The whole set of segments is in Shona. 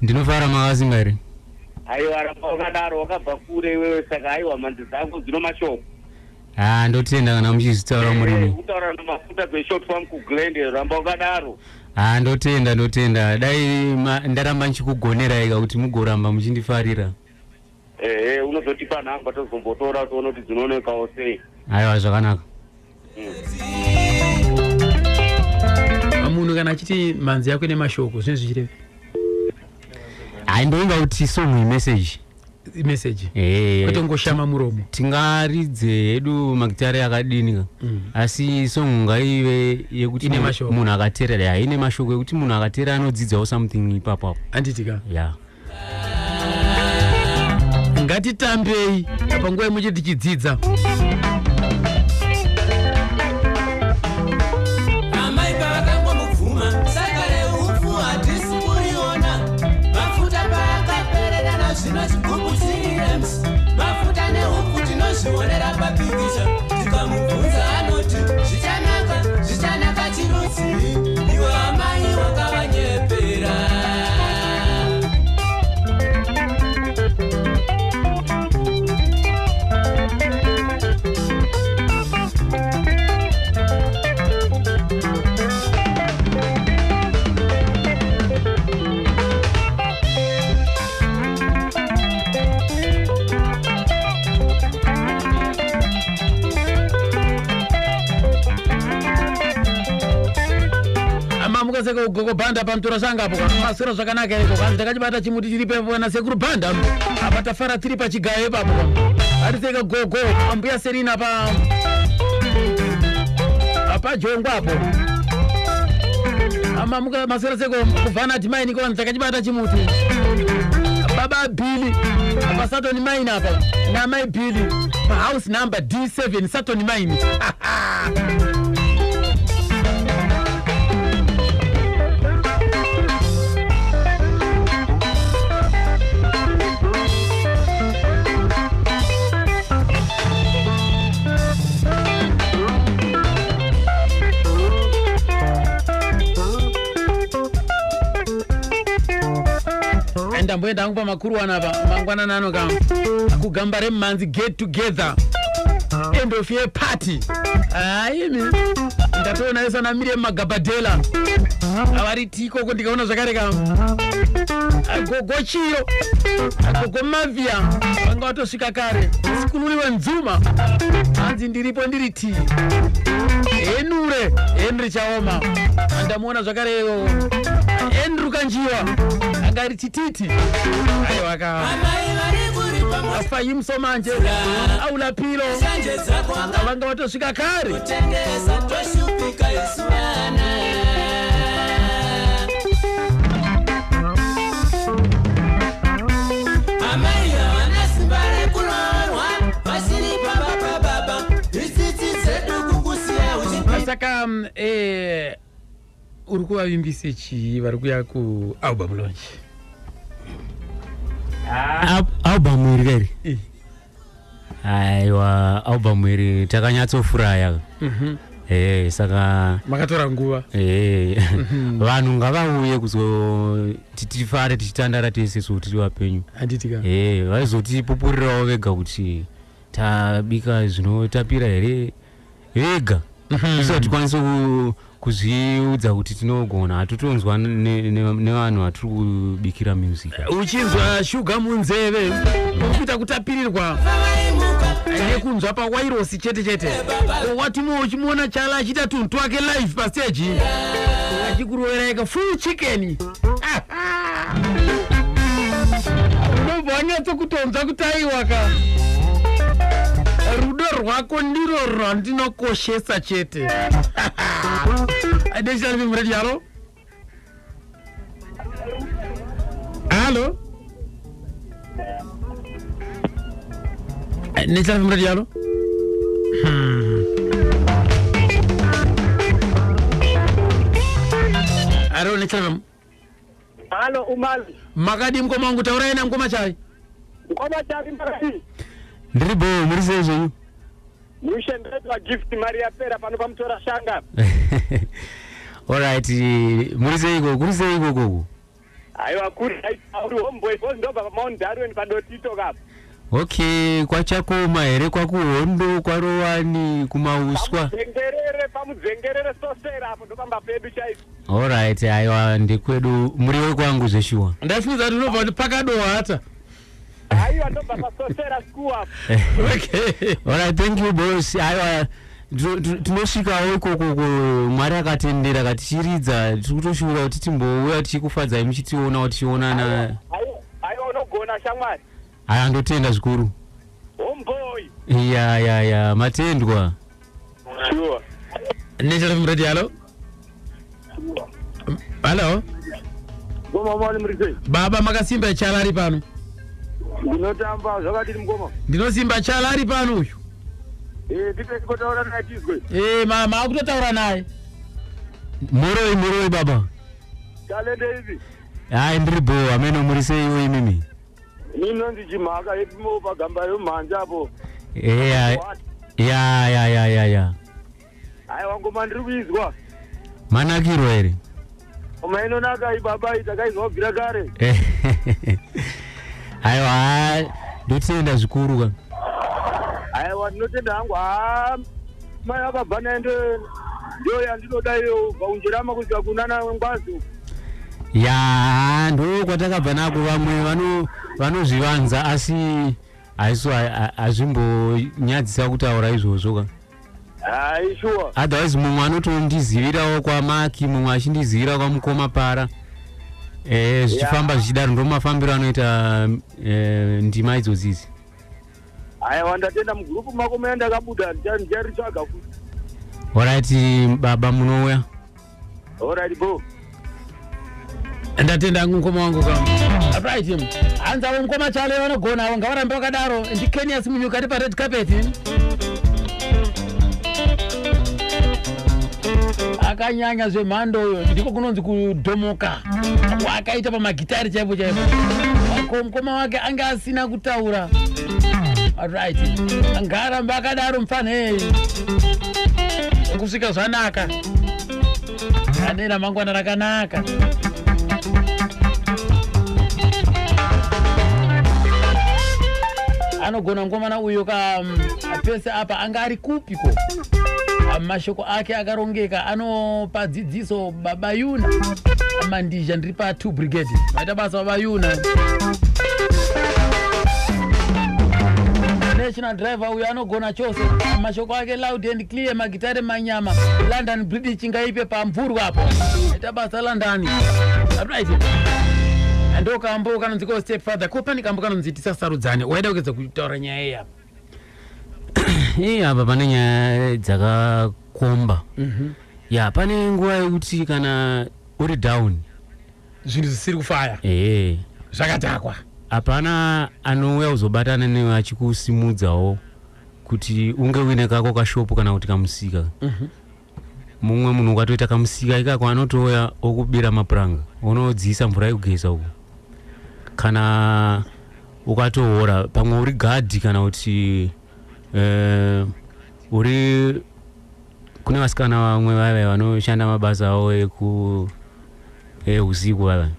Ndinofara, makasimba here? Aiwa, ramba wakadaro, wakabva kure iwewe, saka aiwa, mhanzi dzangu dzino mashoko. Ha, ndotenda kana muchizvitaura murimi. Kutaura namafuta peshort farm kuGlendale, ramba wakadaro. Ha, ndotenda, ndotenda. Dai ndaramba ndichikugonerai ka kuti mugoramba muchindifarira. Ehe, unozotipa nhamba tozombotora toona kuti dzinoonekawo sei. Aiwa, zvakanaka. Munhu kana achiti mhanzi yako ine mashoko, zvinenge zvichireve? Hai, ndoinga kuti song imessage. Message. Eh. Kwete kungoshama muromo. Tingaridze hedu magitare akadini ka, asi song ngaive yekuti Ine mashoko. munhu akateerera, ya, ine mashoko ekuti munhu akateerera anodzidzawo something ipapo apo. Handiti ka? Ya. Ngatitambei panguva imwe chete tichidzidza. Amai pavakangomubvuma, saka reupfu hatisi kuriona. Mafuta paakapererana, zvino chigubhu chiri empty. Mafuta neupfu tinozvionera papikicha. Tikamubvunza anoti zvichanaka, zvichanaka chirudzii? Iwe amai wakavanyepera. Amamukaseka ugogo bhanda pamutora shanga apo, maswera zvakanaka iko? Kanzi takachibata chimuti chiri pepo nasekuru bhanda apa, tafara tiri pachigayo ipapo. Ariseka gogo ambuya Serina pa apajongwa apo. Amamuka maswera seko kuvhana timaini kwanzi takachibata chimuti. Baba Bili apa Satoni Mine apa, namai Bili pahouse number D7 Satoni Mine. Ndamboenda hangu pamakuru apa mangwanani ano ka kugamba remumhanzi get together, end of year party. Haimi, ndatoona isana Miriam Magabhadhela avari tikoko, ndikaona zvakare ka gogo Chiyo, gogo Mavia vanga vatosvika kare. Sikunuriwe Nzuma hanzi ndiripo, ndiri ti Henure Henry Chaoma. Ndamuona zvakare Andrew Kanjiwa anga ari tititi. Aiwa ka. Amai vari kuripa. Afayimso manje aulapilo. Shanje dzako. Vanga vatosvika kare. Tengesa, toshupika isu vana. Amai havana simba rekuroorwa vasiri pamba pababa. Itsitsi dzedu kukusiya uchipinda. Saka uri kuvavimbise chii vari kuya kualbum launch? Album iri kairi? Eh. Aiwa, album iri takanyatsofuraya. Saka Makatora nguva. Vanhu ngavauye kuzoti tifare tichitandara tese, so tiri vapenyu. Handitika? Vaizotipupurirawo vega kuti tabika zvinotapira here vega. Isu hatikwanisi kuzviudza kuti tinogona, hatotonzwa nevanhu vatiri kubikira music. Uchinzwa shuga munzeve, ukuita kutapirirwa Vaimuka. Nekunzwa pawairosi chete chete. Watimo uchimuona Chala achiita tunhu twake live pastage, achikuroveraika full chicken, unobva wanyatsokutonzwa kuti aiwaka, rudo rwako ndiro rwandinokoshesa chete. National FM Radio, halo, halo. National FM Radio, halo. Halo, National FM. Halo, Umali. Makadi mukoma wangu? Taurai namukoma Chai. Mukoma Chari, makadi? Ndiri bo, muri sei zvenyu? Mushe, ndetwa Gift Mari yapera pano pamutora shanga. Alright, muri seiko? Kuri sei ikokoko? Aiwa kuri uri homeboy because ndobva paMount Darwin padotito kapa. Okay, kwachakoma here, kwakuhondo, kwarowani, kumauswa? Pamudzengerere, pamudzengerere sosera apo ndopamba pedu chaipo. Alright, aiwa ndekwedu, muriwe kwangu zveshuwa. Ndafunza kuti unobva kuti pakadohata. Aiwa ndobva pasosera school apo. Okay. Alright, thank you boss. Aiwa tinosvikawo ikoko Mwari akatendera katichiridza, tiri kutoshuvira kuti timbouya tichikufadzai muchitionawo tichionana. Aiwa, aiwa unogona shamwari. Aya, ndotenda zvikuru. Homeboy. Ya ya ya, matendwa. Sure. National FM Radio, hello. Hello. Ngoma mwani muri sei? Baba makasimba chalari pano. Ndinotamba zvakadini mukoma? Ndinosimba chalari pano uyu. Eh, ndipe ndikotaura naye tizwe. Eh, mama akutotaura naye. Muroi muroi baba. Talende ipi? Hai, ndiri bo, amene muri seiwo imimi? Ini ndinonzi Chimhaka yepimo pagamba yomhanzi apo. Ya ya ya ya ya ya. Aiwa ngoma ndiri kuizwa. Manakiro here? Ngoma inonaka iyi baba iyi takaizwa kubvira kare. Aiwa, ndotenda zvikuru ka. Aiwa ndinotenda hangu. Haa mai akabva naye ndo yandinoda iyo kubva kunjerama kusvika kunana Ngwazi. Ya, ndo kwatakabva nako, vamwe vanozvivanza asi haisu hazvimbonyadzisa kutaura izvozvo ka. Hai shuwa. Otherwise mumwe anotondizivirawo kwamaki, mumwe achindizivira kwamukoma para. Zvichifamba zvichidaro, ndo mafambiro anoita ndima idzodzi idzi. Aiwa ndatenda mugurupu mako muya ndakabuda ndicharitsvaga futi. Alright baba, munouya. Alright bo. Ndatenda hangu mukoma wangu ka. Right. Hanzi avo mukoma chale vanogona avo, ngavarambe vakadaro. NdiKenias Munyuka ndi pared carpet. Akanyanya zvemhando uyo, ndiko kunonzi kudhomoka wakaita pamagitari chaipo chaipo. Ko mukoma wake anga asina kutaura. Right, ngarambe akadaro mufane kusvika zvanaka, ane ramangwana rakanaka. Anogona mukomana uyo ka pese apa anga ari kupiko, mashoko ake akarongeka, anopa dzidziso. Baba Yuna Mandizha, ndiri pa 2 Brigade. Maita basa baba Yuna. National driver uyo anogona chose, mashoko ake loud and clear, magitare manyama. London British ngaipe pamvurwa apo. Maita basa London. Right, ndo kambo kanonzi ko step father, ko pane kambo kanonzi tisasarudzane. Waida kuedza kutaura nyaya iyi apa? Ii, apa pane nyaya dzakakomba. Ya, pane nguva yekuti kana uri down, zvinhu zvisiri kufaya, ehe, zvakadhakwa, hapana anouya kuzobatana newe achikusimudzawo kuti unge uine kako kashopu kana kuti kamusika. Mumwe munhu ukatoita kamusika ikako anotouya okubira mapuranga, unodziisa mvura yekugeza uko. Kana ukatohora pamwe uri gadhi kana kuti uri kune vasikana vamwe vaya vanoshanda mabasa avo eku eusiku vaya,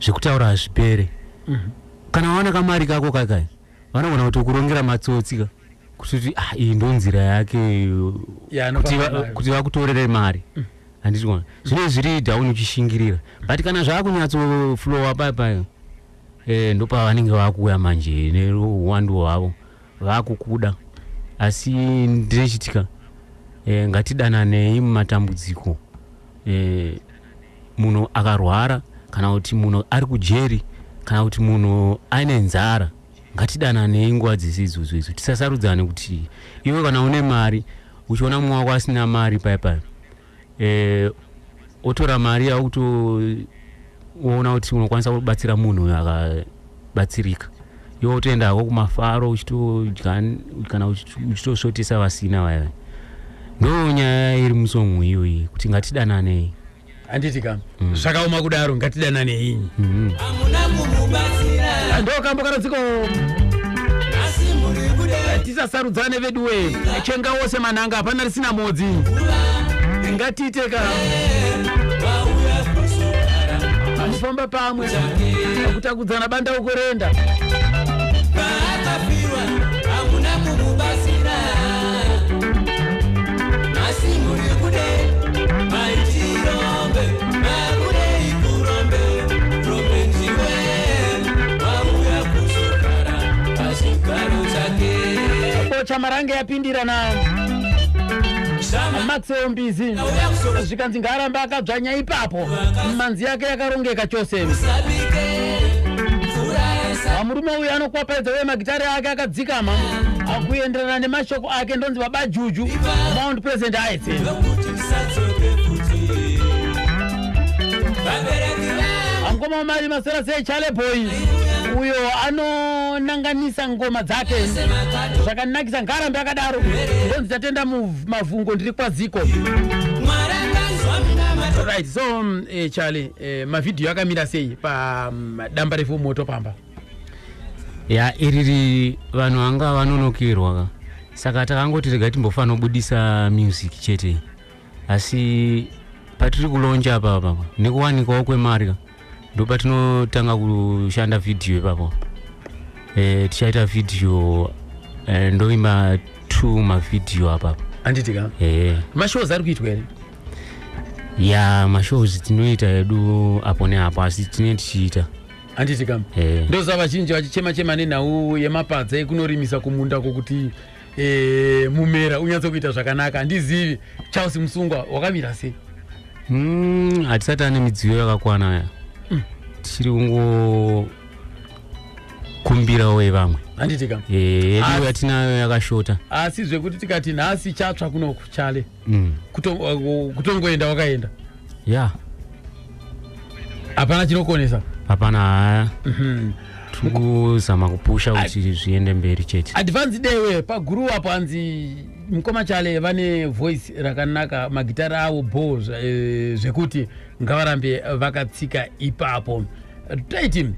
zvekutaura hazvipere. Kana waona kamari kako kakai, vanogona kuti kurongera matsotsi ka, kuti ah, iyi ndo nzira yake Yaanofamba nayo. kuti vakutorere mari, handiti kuona zvinenge zviri down uchishingirira, but kana zvakunyatsoflowa paya ndopavanenge vakuuya manje neuwandu hwavo vakukuda. Asi ndinochitika ngatidananei mumatambudziko. Munhu akarwara kana kuti munhu ari kujeri kana kuti munhu aine nzara, ngatidananei nguva dzese idzodzo idzo. Tisasarudzane kuti iwe kana une mari uchiona mumwe wako asina mari paya paya, otora mari yakutoona kuti unokwanisa kubatsira munhu uyo akabatsirika, iwe utoenda hako kumafaro uchitodya kana uchitosvotesa vasina vaya. Ndo nyaya iri musongo iyoyi, kuti ngatidananei. Handiti ka zvakaoma kudaro, ngatidanane inyi. Hamuna kumubatsira. Ndo kambo kanonziko Asi muri kude tisasarudzane veduwe, chenga wose manhanga, hapana risina modzi, ngatiite ka vauya kuzogara. Kufamba pamwe, kutakudzana banda ukorenda. Paakafiwa hamuna kumubatsira, asi muri kude maitirombe, makudei kurombe rombe, ndiwe wauya kuzogara pachigaro chake. Bocha Marange yapindira na Shama Maxwell Mbizi. auya kuzoka. Zvikanzi ngaaramba akadzvanya ipapo, manzi yake yakarongeka chose. Sabike mvura yesa. Murume uyu anokwapaidza uye magitari ake akadzikama akuenderana nemashoko ake. Ndonzi Baba Juju, Mount President Aitse. Nokuti ndisadzoke futi, vabereki vangu. Angoma mari masera sei, Chale Boy uyo anonanganisa ngoma dzake Semakato. zvakanakisa, ngaarambe akadaro. Ndonzi Tatenda Mavhungo, ndiri kwaziko. Mwari akanzwa minamato. Right, so Chale, mavhidhiyo akamira sei padamba refu moto pamba? Ya, iriri vanhu vanga vanonokerwa ka, saka takangoti rega timbofanira kubudisa music chete, asi patiri kulauncha apa apa nekuwanikawo kwemari ka, ndo patinotanga kushanda vhidhiyo ipapo. Tichaita vhidhiyo, ndoimba two mavhidhiyo apapo. Handiti ka? Mashows ari kuitwa here? Ya, mashows tinoita hedu apo neapo, asi tinenge tichiita. Handiti ka? Ndoziva vazhinji vachichema chema nenhau yemapadza ekunorimisa kumunda kwokuti mumera unyatso kuita zvakanaka. Handizivi, Charles Musungwa, wakamira sei? Hatisati ane midziyo yakakwana ya, tichiri kungokumbirawo yevamwe. Handiti ka? Yedu yatinayo yakashota. Asi zvekuti tikati nhasi chatsva kunoku, Chale, kutongoenda wakaenda? Ya. Hapana chinokonesa? Hapana, haya, tiri kuzama kupusha kuti zviende mberi chete. Advance Dewe paguru apo, hanzi mukoma Chale vane voice rakanaka, magitari avo bo, zvekuti ngavarambe vakatsika ipapo. Taiti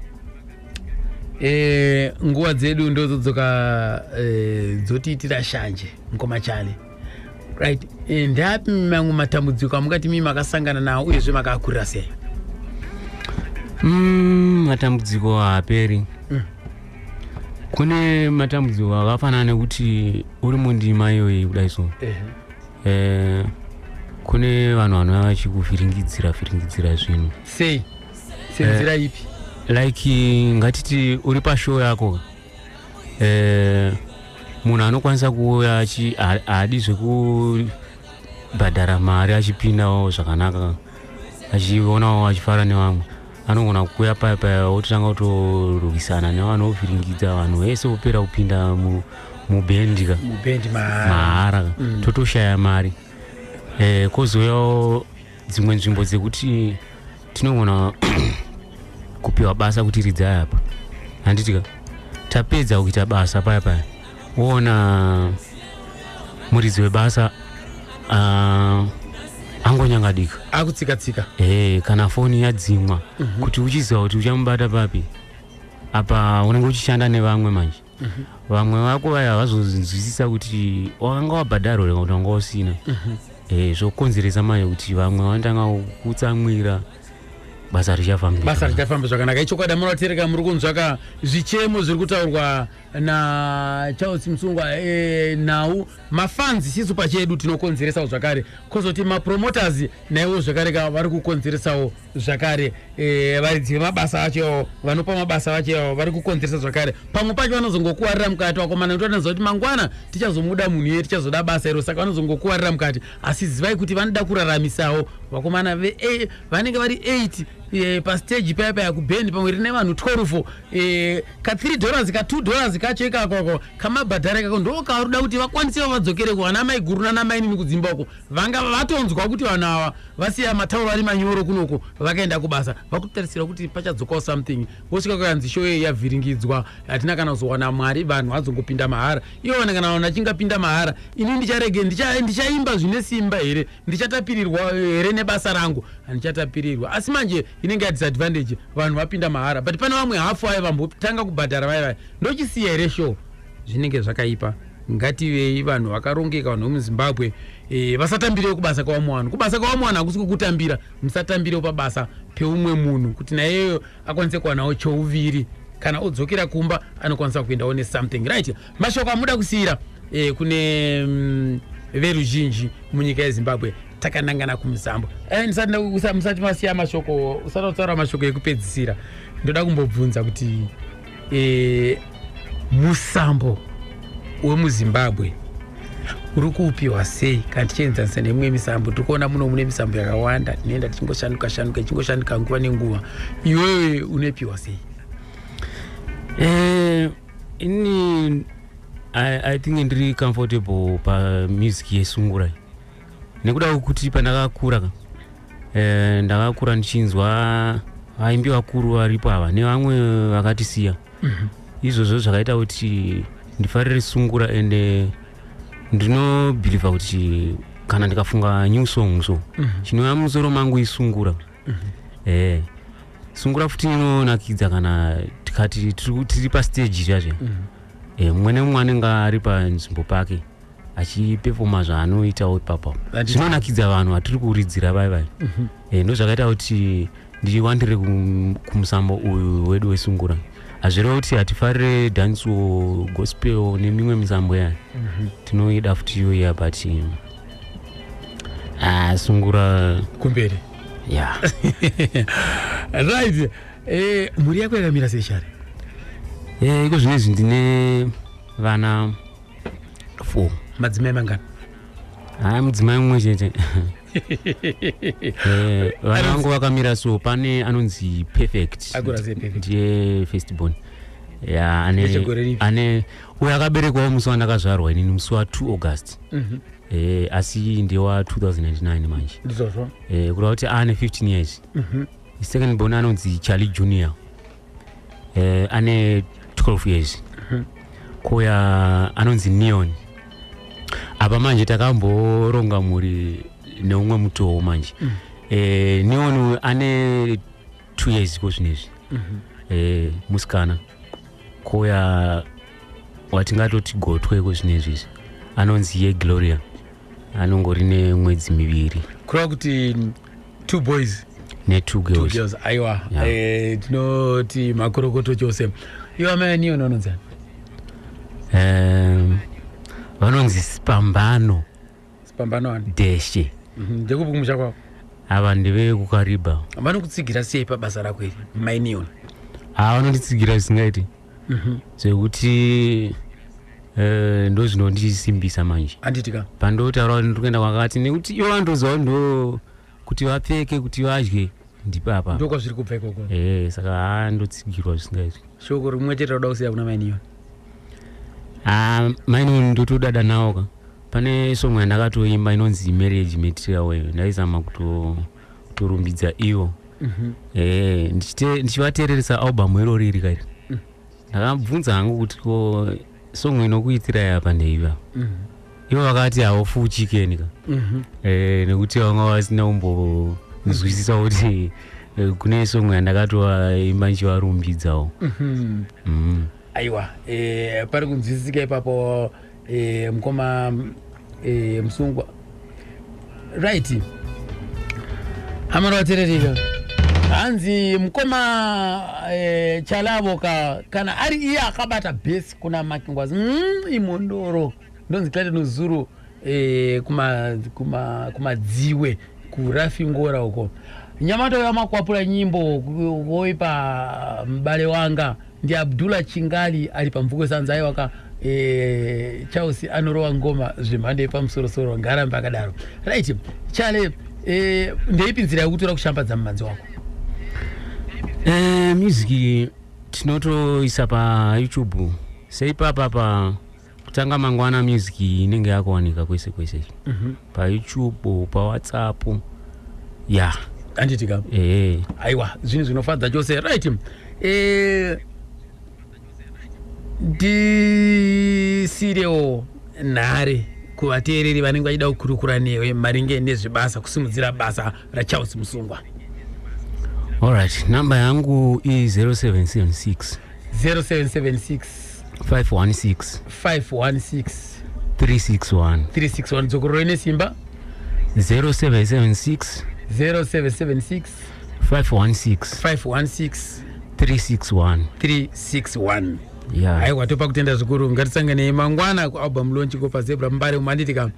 nguva dzedu ndozodzoka, dzotiitira shanje. Mukoma Chale, right, ndeapi mamwe matambudziko amungati mii makasangana nawo, uyezve makaakurira sei? Matambudziko haaperi. Kune matambudziko akafanana nekuti uri mundima iyoyi kudai, so kune vanhu vanouya vachikuvhiringidzira vhiringidzira zvinhu. Sei, senzira ipi? Like ngatiti uri pashow yako, munhu anokwanisa kuuya haadi zvekubhadhara mari, achipindawo zvakanaka, achionawo, achifara nevamwe. Anogona kuuya paya paya ototanga kutorwisana nevanhu, ovhiringidza vanhu vese, vopera kupinda mubhendi ka. Mubhendi mahara. Mahara, totoshaya mari. Kozouyawo dzimwe nzvimbo dzekuti tinogona kupiwa basa kuti ridzai apa, handiti ka? Tapedza kuita basa paya paya, woona muridzi webasa angonyangadika. Akutsika-tsika. Kana foni yadzimwa, kuti uchiziva kuti uchamubata papi. Apa unenge uchishanda nevamwe manje, vamwe vako vaya havazonzwisisa kuti wakanga wabhadharwa kana kuti wanga usina. Zvokonzeresa manje kuti vamwe vanotanga kutsamwira, basa richafamba. Basa richafamba zvakanaka, ichokwadi. Munotereka, muri kunzwaka zvichemo zviri kutaurwa naCharles Musungwa. Nhau mafans isisu pachedu tinokonzeresawo zvakare, kwozoti mapromoters naivo zvakare ka vari kukonzeresawo zvakare. Varidzi vemabasa acho, vanopa mabasa acho avo vari kukonzeresa zvakare. Pamwe pacho vanozongokuwarira mukati vakomana, nekuti vanoziva kuti mangwana tichazomuda munhu iye, tichazoda basa iro, saka vanozongokuwarira mukati. Asi zivai kuti vanoda kuraramisawo vakomana vanenge vari 8 pastage paya paya kubhendi, pamwe rine vanhu 12, ka $3, ka $2 kacho ikakoko kamabhadhara ikako ndo karuda kuti vakwanise vadzokere kuvana mai guru nana mainini kudzimba uko. Vanga vatonzwa kuti vanhu ava vasiya matauro ari manyoro kunoko, vakaenda kubasa, vakutarisira kuti pachadzokawo something. Vosvika kuyanzi show iyi yavhiringidzwa, hatina kana kuzowana mwari, vanhu vazongopinda mahara. Ivo vanhu kana vanhu vachingapinda mahara, ini ndicharege ndichaimba zvine simba here? Ndichatapirirwa here nebasa rangu? Handichatapirirwa. Asi manje inenge yadisadvantage, vanhu vapinda mahara, but pane vamwe hafu aya vambotanga kubhadhara vaya vaya, ndochisiya here show? Zvinenge zvakaipa. Ngativei vanhu vakarongeka, vanhu vemuZimbabwe, vasatambirewo kubasa kwavamwe vanhu. Kubasa kwavamwe vanhu hakusi kukutambira. Musatambirewo pabasa. Peumwe munhu kuti naiyeyo akwanise kuwanawo chouviri, kana odzokera kumba anokwanisa kuendawo nesomething, right? Mashoko amuda kusiyira kune veruzhinji munyika yeZimbabwe takanangana kumusambo? Musati masiya mashoko, usati kutaura mashoko ekupedzisira, ndoda kumbobvunza kuti musambo wemuZimbabwe uri kuupiwa sei kana tichienzanisa nemimwe misambo? Tiri kuona muno mune misambo yakawanda, tinoenda tichingoshanduka shanduka, ichingoshanduka nguva nenguva. Iwewe unopiwa sei? Ini I think ndiri comfortable pamusic yesungura nekuda kwekuti pandakakura ka, ndakakura ndichinzwa vaimbi vakuru varipo ava nevamwe vakatisiya. Izvozvo zvakaita kuti ndifarire sungura, ende ndinobhilivha kuti kana ndikafunga new song, so chinouya mumusoro mangu isungura. Sungura futi inonakidza kana tikati tiri pastage zvazve, mumwe nemumwe anenge ari panzvimbo pake achipefoma zvaanoitawo ipapo. Zvinonakidza vanhu vatiri kuridzira vai vai. Ndo zvakaita kuti ndiwandire kumusambo uyu wedu wesungura. Hazvireva kuti hatifarire dancehall, gospel nemimwe misambo yaya, tinoida futi iyoya, but ah, sungura kumberi. Ya. Right, mhuri yako yakamira sei, Chale? Iko zvinezvi ndine vana 4. Madzimai mangani? Haya, mudzimai mumwe chete. Vana vangu vakamira so, pane anonzi Perfect. Akura sei Perfect? Ndiye first born ya ane Ndechegore ripi? Ane uyo akaberekwawo musi wandakazvarwa inini, musi wa2 August. Asi ndewa 2009 manje. Ndizvozvo. Kureva kuti ane 15 years. Second born anonzi Charlie Junior, ane 12 years. Koya anonzi Neon. Apa manje takamboronga mhuri neumwe mutowo manje. Neon uyu ane 2 years ko zvinezvi, musikana. Koya watingatoti gotwe ko zvinezvi izvi anonzi ye Gloria, anongori nemwedzi 2. Kureva kuti two boys ne2 two girls. Girls, aiwa. Yeah. Tinoti makorokoto chose. Iwo amai Neon anonzi ani? Vanonzi Sipambano. Sipambano ani? Deshe. Ndekupi kumusha kwavo? Ava ndevekukariba. Vanokutsigira sei pabasa rako iri, mai Neon? Ha, vanonditsigira zvisingaiti, zvekuti ndo zvinondisimbisa manje. Handiti ka? Pandotaura kuti ndiri kuenda kwakati, nekuti ivo vandoziva ndo kuti vapfeke, kuti vadye, ndipapa. Ndokwazviri kubva ikoko. Saka ha, ndotsigirwa zvisingaiti. Shoko rimwe chete rauda kusiya kuna mai Neon? Ah, maini ndotodada nawo ka. Pane song yandakatoimba inonzi Marriage Material, iyo ndaizama kutorumbidza ivo. Ndichivateereresa album irori iri kairi, ndakabvunza hangu kuti ko song inokuitirai apa ndeiva? Ivo vakati hawo full chicken ka. Nekuti vanga vasina kumbonzwisisa kuti kune song yandakatovaimba ndichivarumbidzawo. Aiwa, pari kunzwisisika ipapo, mukoma Musungwa. Right, hamana vateererika, hanzi mukoma Chalavoka kana ari iye akabata bhesi kuna Makingwazi, imondoro. Ndonzi Clayton Zuru, kumadziwe kurafingora uko. Nyamato yamakwapula nyimbo koipa mbale wanga ndi Abdullah Chingali ali pamvuko sanza. Aiwaka, Charles anorova ngoma zvemhando yepamusorosoro, ngarambe akadaro. Right, Chale, ndeipi nzira yekutora kushambadza mumanzi wako? Music tinotoisa paYouTube seipapa pa kutanga mangwana music inenge yakuwanika kwese kwese, paYouTube, paWhatsApp, ya. Handitika? Aiwa, zvinhu zvinofadza chose. Right, ndisirewo nhare kuvateereri vanenge vachida kukurukura newe maringe nezvebasa, kusimudzira basa raCharles Musungwa. Alright, namba yangu i0776 0776 516 516 361. 361. Dzokororo nesimba. 0776 0776 516 516 361. 361. Ya. Aiwa, topa kutenda zvikuru. Ngatisanganei mangwana kualbum launch ko paZebra Mbare. Umanditika,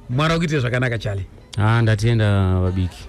Mwari akuitire zvakanaka, Chale. Ah, ndatenda, vabiki.